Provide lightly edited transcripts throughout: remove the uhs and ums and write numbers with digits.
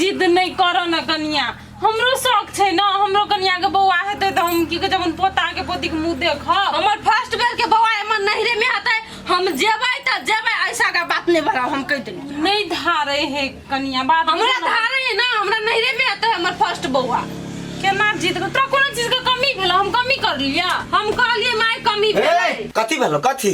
जिद नहि करऽ ने कनिया, हमरो शौक छै ने, हमरो कनिया के बौआ हेतै तऽ हम की कहै छै अपन पोता के पोती के मुँह देखब। हमर फर्स्ट बेर के बौआ हमर नैहरे में हेतै, हम जेबै तऽ जेबै, ऐसा का बात नहीं बढ़ाओ, हम कहि देली। नहीं धारे है कनिया बात। हमरा धारे है ना, हमरा नैहरे में हेतै हमर फर्स्ट बौआ। केना जीत गेल? तोरा कोनो चीज के कमी भेल? हम कमी कर लिया? हम कहलिए माय कमी भेलै। ए, कथी भेलो कथी?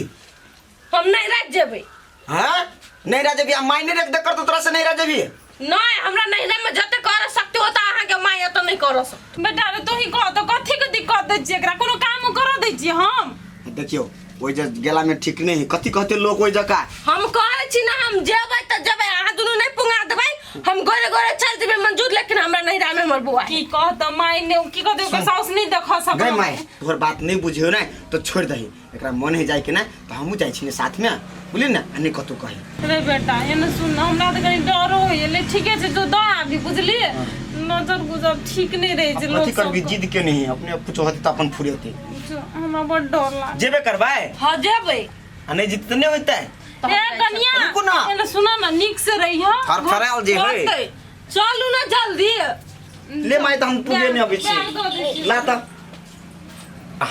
हम नैहरा जेबै। हाँ नहीं राजबी आ मायने रख दे कर तो तोरा से नहीं राजबी। नहीं, हमरा नैहरा में जते कर सकते हो त अहाँ के माय एतऽ नहीं कर सकते। बेटा रे, तू ही कह तो कथी के दिक्कत दै छियै एकरा? कोनो काम कर दै छियै हम? देखियो ओहि जे गेला में ठीक नहीं है, कथी कहते लोग ओहि जगह। हम कहै छी ना हम जेबै तऽ जेबै, अहाँ दुनू नहीं पुंगा देबै, हम गोरे गोरे चल जेबै मंजूर, लेकिन हमरा नैहरा में हमर बौआ है। की कहत माय ने, की कहते ओकर साउस नहीं देख सकत। गई माय तोहर बात नहीं बुझियो ना तो छोड़ दही, एकरा मन है जाए के ना तो हमहूँ जाइ छी ने साथ में, बुझली ना, आ नहीं कतौ कही। रे बेटा एने सुन, हमरा तऽ कनी डरो होइए ले, ठीके छै जो दऽ आबी, बुझलियै? नजर गुजर ठीक नहीं रहै छै लोग कथी करबी सबके। जिद के नहीं अपने कुछ होते तो अपन फुरेते। हमरा बड़ डर लागे। जेबे करबै? हाँ जेबै। आ नहीं जीत नहीं होते। ए कनिया रुकू ना। एने सुन ना, नीक से रहिह। फरफरायल जे है। होतै। चलू ना जल्दी। ले माय तऽ हम पूरे नहीं अबै छी। बैग दऽ दै छी। ला तऽ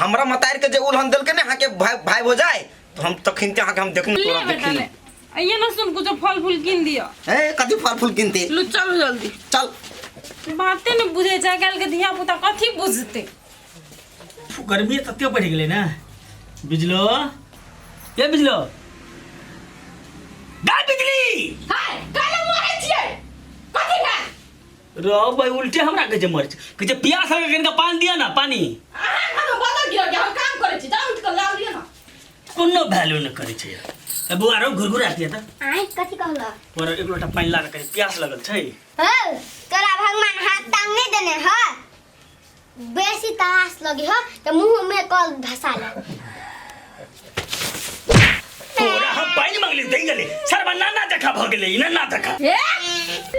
हमरा मतार के जे उलहन देलकै ने अहाँके भाई भाई हो जाए तो हम तखन ते अहाँके हम देखने ले तोरा बेटा देखी ले, ये ना सुन, कुछ फल फूल कीन दियो। ए कथी फल फूल किनते? लू चलू जल्दी। चल। बाते ने बुझे छै आइ काल्हि के धिया पुता, कथी बुझते? गर्मी तते बढ़ि गेलै ने। बिजलो ये बिजलो गा बिजली। हाय काहे मारै छियै? कथी भेल? रो भाई उल्टे हमरा कहै छै मर छै, कहै छै प्यास लगे कनिका पानी दिया ना पानी। अहाँ घरमे बदल गिरल हम काम करै छी, जाउ उठि कऽ लाउ लिअ ना। कोनो वैल्यू नहि करै छै यार। ए बौआ रौ घुरघुरा दिया तऽ। आँय कथी कहलह? तोरा एक लोटा पानि ला कनि प्यास लगल छै। हौ तोरा भगवान हाथ टांग नहीं देने ह, बेसी तरास लगे ह तऽ मुंह में कल धसा ले। तोरा हम पानि मंगली दै गेलै सरबा नाना जखा भऽ गेलै ई नाना जखा। हे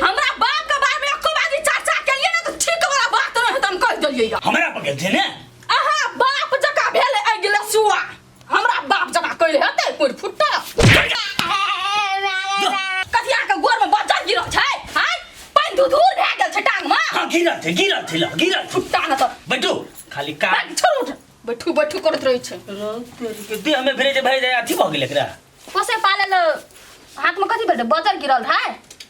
हमरा बाप के बारे में एको बारी चर्चा केलिए ना तऽ ठीक वाला बात नहीं हम कह देलिए या। हमरा पकड़ छै ने। अहाँ बाप जका भेल अगिला सुआ, हमरा बाप जका कइले हेतै कोइ फुट्टा। कथिया के गोर में बज्जर गिरल छै? हाय पानि धुधुर भए गेल छै टांग में। हाँ गिरल छै, गिरल छै, ल गिरल छै। फुट्टा न तऽ बैठू खाली का भाग, छोड़ उठ, बैठू बैठू करैत रहै छै। देह में भेले जे भरि जाय अथी भऽ गेल एकरा। पोसे पाले ल हाथ में कथी भेल? बजर गिरल है?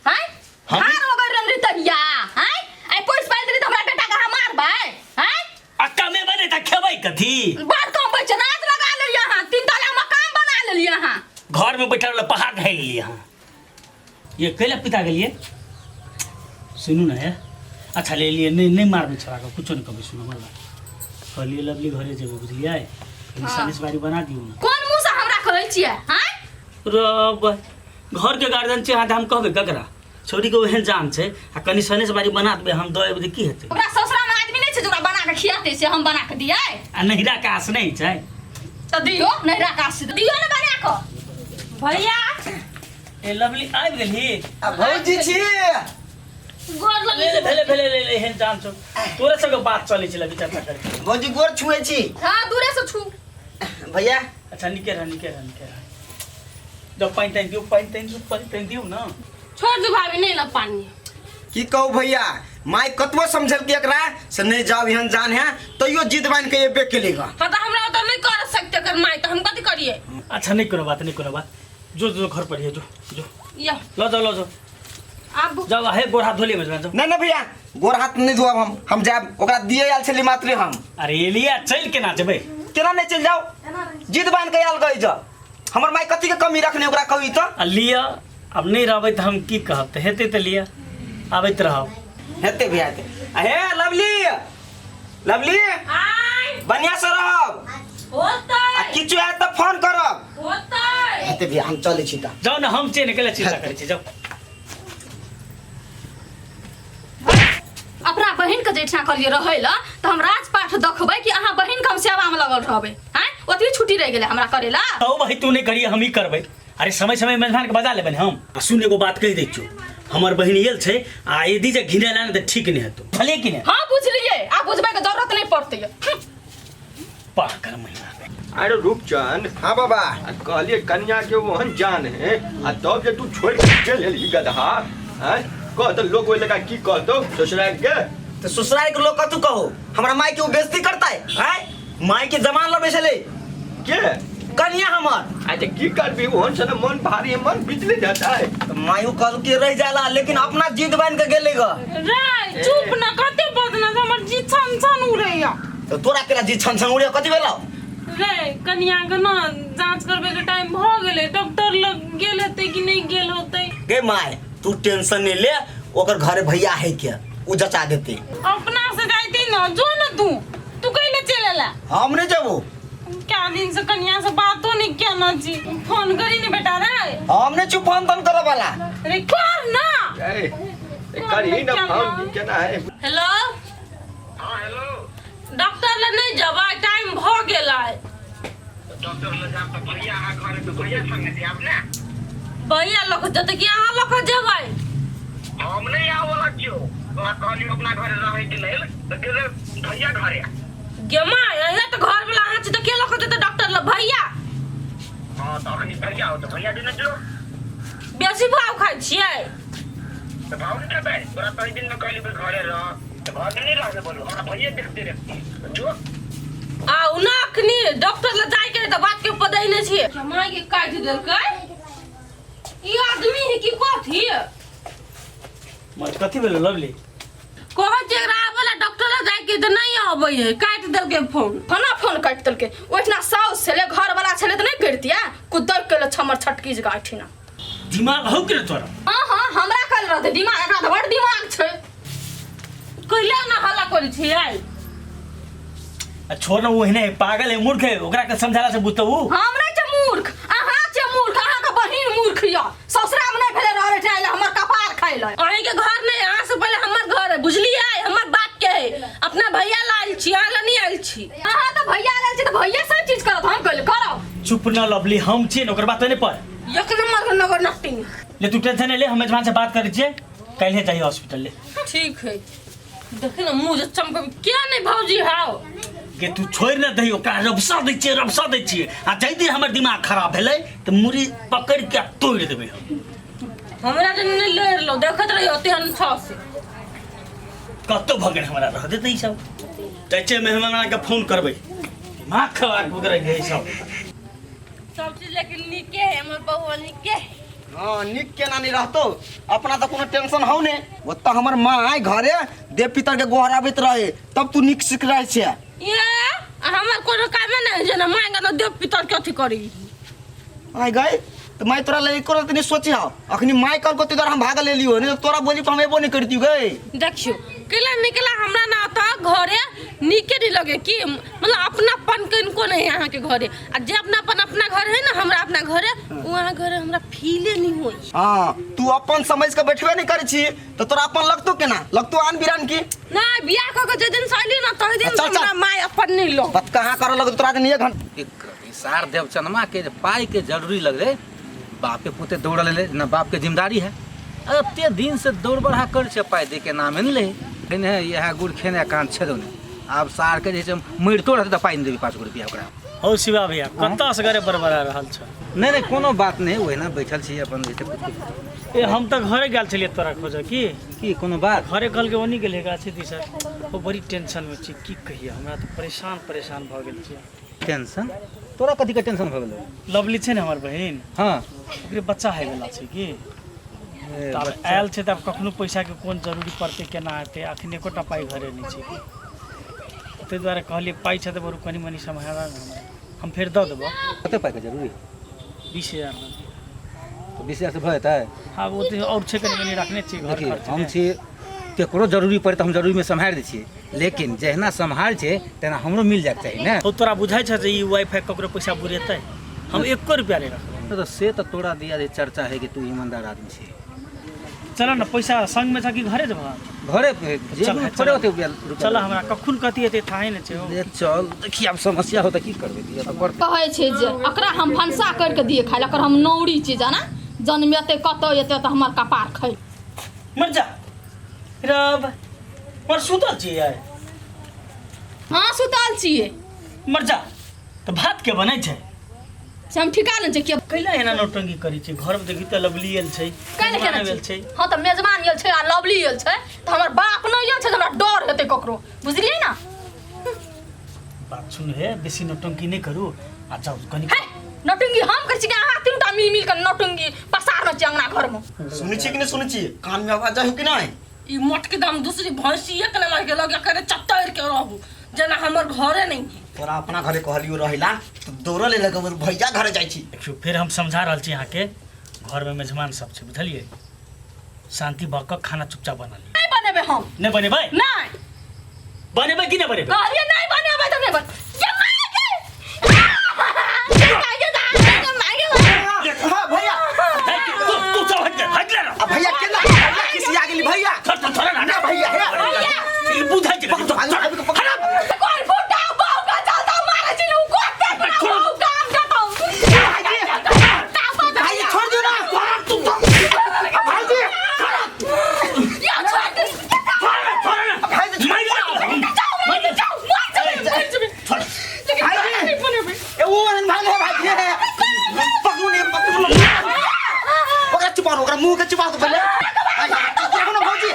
हाय हार हो गइल रही तहिया। हाय आई पोस पाल देली त हमरा बेटा के हम मारबै? हाय आ कमेबै नहि तऽ खेबै कथी? बड़ कमबै छै, राज लगा लेलियै अहाँ, तीन तला मकान बना लेलियै अहाँ। घर में बैठल रहल पहाड़ ढालि लेलियै अहाँ। ये कैला पिता गेलियै? सुनू ने हे, अच्छा ले लिए, नहीं नहीं मारबै छोड़ा के, कुछो नहीं कहबै। सुनू हमरा कहलियै लवली घरे जेबै, बुझलियै? कनि सनेस बारी बना दियौ ने। कोन मुँह से हमरा कहै छियै? आँय रब घर के गार्जियन छियै अहाँ तऽ हम कहबै ककरा? छौड़ी के ओहन जान छै आ कनि सनेस बारी बना देबै हम दऽ एबै तऽ की हेतै? ओकरा ससुरा में आदमी नहीं छै जे ओकरा बना के खियाते, से हम बना के दियै? आ नहिरा के आस नहि छै। तऽ दियौ नहिरा के आस दियौ ने बना के। भैया ए लवली आबि गेलही? आ भौजी छी। गोर ले लगै। ले भेले भेले ले ले एहन जान छौ तोरे सबके बात चलै छै लगी चर्चा करे। भौजी गोर छुए छी। हाँ दूरे से छू। भैया अच्छा निके रह निके रह निके रह। जब पानि तानि दियौ, पानि तानि दियौ, पानि तानि दियौ ने। छोड़ दू भाभी, नहीं लब पानी। की कहू भैया, माय कतबो समझलकै एकरा से नहीं जाओ एहन जान है, तैयो जिद बान्हि के एबे केली गा। हाँ तो हमरा ओतऽ नहीं कर सकते एकर माय, तो हम कथी करिए? अच्छा नहीं कोनो बात, नहीं कोनो बात, जो जो घर पर है जो जो या ल जाओ ल जाओ। आब जाओ हे गोर हाथ धोलिए में जाओ। नहीं नहीं भैया, गोर हाथ नहीं धोब हम, हम जाब ओकरा दिए आयल छली मात्र हम। अरे एलिया चल केना जेबै? केना नहीं चल जाओ, जिद बान्हि के आयल गई जा। हमर माय कथी के कमी रखने ओकरा कहू तो? आ लिअ, अब नहीं रहबै तऽ हम की कहब, तऽ हेतै तऽ लिअ, आबैत रहब। हेतै भैया हेतै। आ हे लवली, लवली आय बढ़िया से रहब। होतै। आ किछु हैत तऽ फोन करब। होतै। हेतै भैया, हम चलै छी तऽ। जाउ ने, हम छियै ने, कैला चिंता करै छी, जाउ। अपना बहिन के जेठा कहलियै रहै ला तऽ हम राजपाट देखबै कि अहाँ बहिन के हम सेवा में लगल रहबै? आँय ओतबी छुट्टी रहि गेलै हमरा करै ला। तो भाई तू नहीं करिए, हम ही करबै। अरे समय समय मेजबान के बजा लेबै हम। आ सुन एगो बात कहि दै छियौ, हमर बहिन एल छै आ यदि जे घिनेला ने तऽ ठीक नहि हेतौ, बुझलियै कि नहि? हाँ बुझलियै, आ बुझबै के जरूरत नहीं पड़तै। पागल महिला। अरे रूपचंद। हाँ बाबा। आ कहलिए कन्या के ओहन जान है आ तब जे तू छोड़ के चल एलही गदहा, हैं? कह तऽ लोग ओहि लगा की कहतौ ससुराल के तो ससुराल के लोग कतू कहो हमरा माई के वो बेइज्जती करता है आय माई के जमान लबे छले के कनिया हमर अच्छा की करबी ओहन सन मन भारी है मन बिजली जाता है तो मायू कल के रह जाला लेकिन अपना जिद बन के गेले ग रे चुप ना कते बदना हमर जी छन छन उड़ैया तो तोरा केला जी छन छन उड़े कथी भेलो रे कनिया के ना जांच करबे के टाइम भ गेलै डॉक्टर लग गेल हेतै कि नहीं गेल होतै गे माय तू टेंशन नहीं ले ओकर घरे भैया है के उ जचा देते अपना से जाइती ना जो ना तू तू कैले चलेला हम नहीं जबो क्या दिन से कनिया से बातो नहीं केना छी फोन करी ने बेटा रे हम नहीं चुप फोन तन करे वाला रे कर ना ए ए, करही ना फोन की केना है हेलो हाँ हेलो डॉक्टर ले नहीं जबै टाइम भ गेलै डॉक्टर लग जाब तऽ भैया अहाँ घरे तऽ भैया संगे जायब ने भैया लग जेतै कि अहाँ लग जेबै हम नहि आबऽ वाला छियौ तोरा कहलियौ अपना घरे रहैके लेल तऽ गेलै भैया घरे गे माय अहिया तऽ घर वाला अहाँ छी तऽ के लग जेतै डॉक्टर लग भैया हँ तऽ अखनी भैया हो तऽ भैया देने जो बेसी भाव खाइ छियै तऽ भाव नहि खेबै तोरा तऽ दिन मे कहलियौ कि घरे रह तऽ घरमे नहि रहबे बोलू हमरा भैया देखते रहते जो आ उना अखनी डॉक्टर लग जाय के रहै तऽ बात के पदै नहि छियै माय के काटि देलकै ई आदमी है कि कथी मत कथी भेलो लवली कहै छै एकरा आबै ला डॉक्टर लग जाय के तऽ नहि अबै है काटि देलकै फोन केना फोन काटि देलकै ओहिठिना साउस छलै घरवला छलै तऽ नहि करितियै कुदक केले छमर छटकी जकाँ एहिठिना दिमाग हौ के रे तोरा हँ हँ हमरा कल रहतै दिमाग एकरा तऽ बड़ दिमाग छै कैला ना हल्ला करै छियै आ छोड़ ना ओहने है, पागल है मूर्ख है ओकरा के समझाला से बुझतौ उ हम नहि छै मूर्ख अहाँ छै मूर्ख अहाँके बहिन मूर्ख यऽ ससुरामे नहि भेलै रहै छै आइले हमर कपार खाइले अहीं के घर नहीं अहाँ से पहले हमर घर है बुझलियै हमर बाप के है अपना भैया ला आयल छी अहाँ ला नहीं आयल छी अहाँ तऽ भैया लेल छी तऽ भैया सब चीज करत हम कहली करब चुप न लवली हम छियै ने ओकर बात नहीं पर एक नंबर के नगर नटिंग ले तू टेंशन नहीं ले हम यजमान से बात करै छियै काल्हे जाइए हॉस्पिटल ले ठीक है देखे ना मुँह जे चमकब क्या नहीं भौजी हाव के तू छोड़ि न दही ओकरा रबसा दै छियै रबसा दै छियै आ जाहि दिन हमर दिमाग खराब भेलै तऽ मुड़ी पकड़ि के तोड़ि देबै हम हमरा जे नहीं लड़ लो देखत रहियो तेहन छौ से कतौ भऽ गेल हमरा रह देतै ई सब जाइ छियै मेहमानके फोन करबै दिमाग खराब भऽ गेलै ई सब सब चीज लेकिन नीके है हमर बउआ नीके है हाँ निक केना नहीं रहतो अपना तो कोनो टेंशन हौ ने ओतऽ हमर माँ आइ घरे देव पितर के गोहराबैत रहे तब तू निक सीख रहे छे ये आ हमर कोनो कामे नहीं जे ना मांगे ना देव पितर के अथी करी आइ गए तो माय तोरा ले एको रत्ती नहीं सोची हौ अखनी माय कल को तोरा हम भाग ले लियो नहीं तो तोरा बोली पर हम एबो नहीं करतियो गए देखियो केला निकला हमरा ना तऽ घरे नीके नहीं लगे कि मतलब अपनापन कनिको नहीं है अहाँके घरे आ जे अपनापन अपना घर है ना हमरा अपना घरे ओ अहाँ घरे हमरा फीले नहीं होई हाँ तू अपन समझ के बैठबे नहीं करे छी तो तोरा अपन लगतो केना लगतो आन बिरान की ना बियाह कऽ के जे दिन से अयली ना तहि दिन से चल, चल। हमरा माय अपन नहीं लो बात कहाँ करे लगतो तोरा दिन एक घंटा एक सार देवचनमा के जे पाई के जरूरी लगले बाप के पोते दौड़ ले ना बाप के जिम्मेदारी है एते दिन से दौड़ बढ़ा कर छै पाई दे के नामे नहीं ले लेकिन है इएह गुड़ खेने कान छेदो ने आब सार के जे छै मरितो रहतै तऽ पाई नहि देबै 5 गो रुपया ओकरा हौ शिवा भैया कतऽ असगरे बड़बड़ा रहल छ नहि नहि कोनो बात नहि ओहिना बैठल छी अपन जे छै ए हम तऽ घरे गेल छलियै तोरा खोजऽ की की कोनो बात घरे कहलकै ओनी गेलै गाछी दिस ओ बड़ी टेंशनमे छी की कहियै हमरा तऽ परेशान परेशान भऽ गेल छियै टेंशन तोरा कथीके टेंशन भऽ गेलौ लवली छै ने हमर बहिन हँ ओकरे बच्चा होइवला छै की ए, तऽ आब आयल छै तऽ आब कखनो पैसाके कोन जरूरी पड़तै केना हेतै अखन एकोटा पाइ घरे नहि छै की ताहि दुआरे कहलियै पाइ छै तऽ बरू कनि मनि सम्हारा ने हमरा हम फेर दऽ देबऽ कते पाइके जरूरी 20,000 लगतै तऽ 20,000 से भऽ जेतै हँ ओते आओर छै कनि मनि रखने छियै घर देखियौ खर्च हम छी केकरो जरूरी पड़े तऽ हम जरूरीमे सम्हारि दै छियै लेकिन जहिना सम्हार छै तहिना हमरो मिल जायके चाही ने हौ तोरा बुझाइ छ जे ई वाईफाई ककरो पैसा बुरेतै हम एको रुपया नहि रखबै तऽ से तऽ तोरा दिया जे चर्चा है कि तू ईमानदार आदमी छी चल न पैसा संगमे छ कि घरे जेबह घरे जेबमे चल, थोड़े चल। ओते रुपया चल हमरा कखन कथी हेतै थाहे नहि छै हौ। ले चल देखी आब समस्या हो तऽ की करबै दिया तऽ पड़तै कहै छै जे एकरा हम भनसा करि कऽ दिए खाइ लए एकर हम नौरी छी जाना जन्मेतै कतऽ एतै तऽ हमर कपार खै मर जा रब मर सुतल छियै हँ सुतल छियै मर जा तऽ भात के बनै छै से हम ठिका लेने छियै। कैला एना नौटंकी करै छै? घरमे देखी तऽ लवली आयल छै, कैला मेहमान केना आयल छै। हँ तऽ मेजबान आयल छै आ लवली आयल छै तऽ हमर बाप नहि आयल छै तऽ हमरा डर हेतै ककरो, बुझलियै ना? बात सुन हे, बेसी नौटंकी नहि करू आ जाउ कनि। हे, नौटंकी हम करै छी कि अहाँ तीनटा मिल मिल कऽ नौटंकी पसारने छी अंगना घरमे? सुनै छी कि नहि सुनै छी? कान में आवाज जाइ हो कि नहि? ई मोटकी दाम दूसरी भैंसी एक नंबर के लगे करे चतैर के रहू जेना हमर घरे नहीं है। तोरा अपना घरे कहलियो रहिला तो दौड़ल एलक, बोल भैया घरे जाइ छी। देखियौ, फेर हम समझा रहल छी अहाँके, घरमे मेजबान सब छै, बुझलियै? शान्ति भऽ कऽ खाना चुपचाप बना लिअ। नहि बनेबै हम। नहि बनेबै? नहि। बनेबै कि नहि बनेबै? कहलियै नहि बनेबै तऽ नहि बन। ये माय गे! ये माय गे, ये माय गे। हाँ भैया। हे, तू तू तू सब हट जा, हट ले रहो। आ भैया केना भैया खिसिया गेली भैया? थोड़ा थोड़ा थोड़ा ना। ना भैया, हे। भैया ई बुझै छै। आगू आबि कऽ पकड़। कोई फुटा बाऊ का चलता मारे छी उ कोते बाऊ काम करता। भाई छोड़ दियो ना भाईजी। या छोड़ दे। भाईजी। मारि दे। जाओ मर जाओ मर जाओ। भाईजी ए वो एहन भाई है भाईजी, हे पकड़ू ने, पकड़ू ने ओकरा, चुपा ओकरा मुंह के चुपा दो पहले। देखो ना भौजी।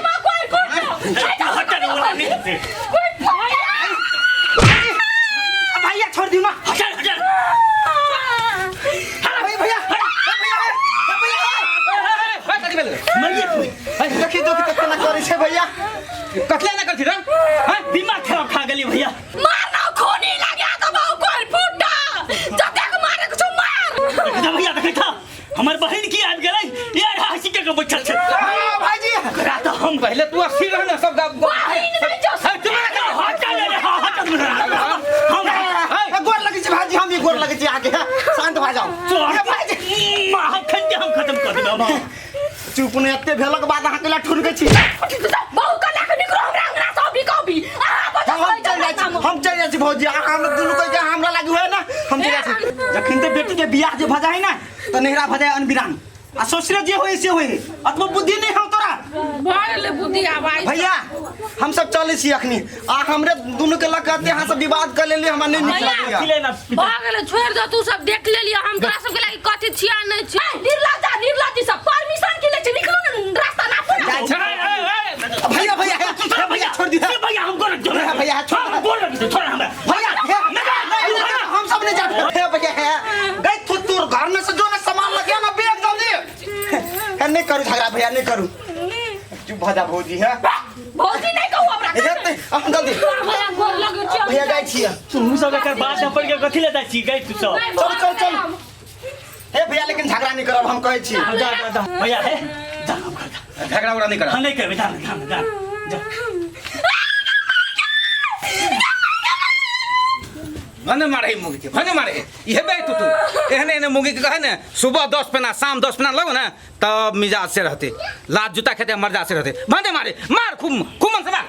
हट जा, ओला नहीं हेतै। भैया छोड़ दियो ना। हट जा, हट जा। भैया भैया भैया। कथी भेलै? मरिए तू। देखी देखी तऽ केना करै छै भैया। कथी लए एना करै छी रे? हैं? दिमाग खराब खा गेली भैया। मारना खूनी लगे तो बाऊ कोई फुटा जतेक मारे कुछ मार। देखै छह भैया, देखै छह हमर बहिन की आबि गेलै यार, हँसी के बैठल छै। हाँ, भाईजी। ओकरा तऽ हम पहिले तू अस्थिर रह ने सब गाम। बहिन नहीं जो। हट जा रे, हट जा। हम ए, गोर लगै छै भाईजी, हम ई गोर लगै छी अहाँके, शान्त भऽ जाउ। तोहर ए, भाईजी। अखन हम खत्म कऽ देबै हम। चुप ने, एते भेलक बाद अहाँ केला ठुनकै छी? बहु कला के निकलो हमरा अंगना से अभी कभी अहाँ बता। हम चल जाइ छी, हम चल जाइ छी भौजी। अहाँ हमरा दुनू कहि के हमरा लागू है ना, हम चल जाइ छी। जखन ते बेटी के बियाह जे भऽ जाइ ना तऽ नैहरा भऽ जाइ अनबिरान आ ससुरे जे होय से होय। अतबो बुद्धि नहीं हौ तोरा? भऽ गेलै बुद्धि आब आइ। भैया, हम सब चलै छी अखनी आ हमरे दुनू के लग के अहाँ सब विवाद कर लेली, हमरा नहीं नीक लगैया। कथी लेना? भऽ गेलै, छोड़ि दो। तू सब देख लेलियै हम तोरा सबके लागि कथी छिया नहि छिया। निर्लज्जा निर्लज्जी सब परमिशन के ले छै, निकलो ने रास्ता ना पूरा। जाइ छी। भैया भैया हे, भैया छोड़ दिया। भैया, हम गोर भैया, भैया, छोड़। हम गोर लगै छोड़ हमरा। भैया हे, नहीं, नहीं, हम सब नहीं जाते हे भैया हे। गई तू तोर घर में से जो ना सामान लगे ना बेच जल्दी। हे, नहीं करू झगड़ा भैया, नहीं करू, चुप भऽ जा भौजी हे। भौजी नहीं कहू हमरा। हे ते हम जल्दी। भैया, गोर लगै छियै। भैया, जाइ छियै। तू सब एकर बात न पड़ के कथी ले जाइ छी गई तू सब? चल चल चल हे भैया, लेकिन झगड़ा नहीं करब हम कहै छी। जा जा जा भैया, हे जा, हम घर जा। झगड़ा उगड़ा नहीं हाँ करा। नहीं करबै, जा जा जा जा। भने मारे मुगी के, भने मारे इहे बे। तू तू एहने एहने मुगी के कहे ने सुबह 10 पेना शाम 10 पेना लगो ने तब मिजाज से रहते, लात जूता खेते मर्जा से रहते। भने मारे, मार खूब खूब मन से मार।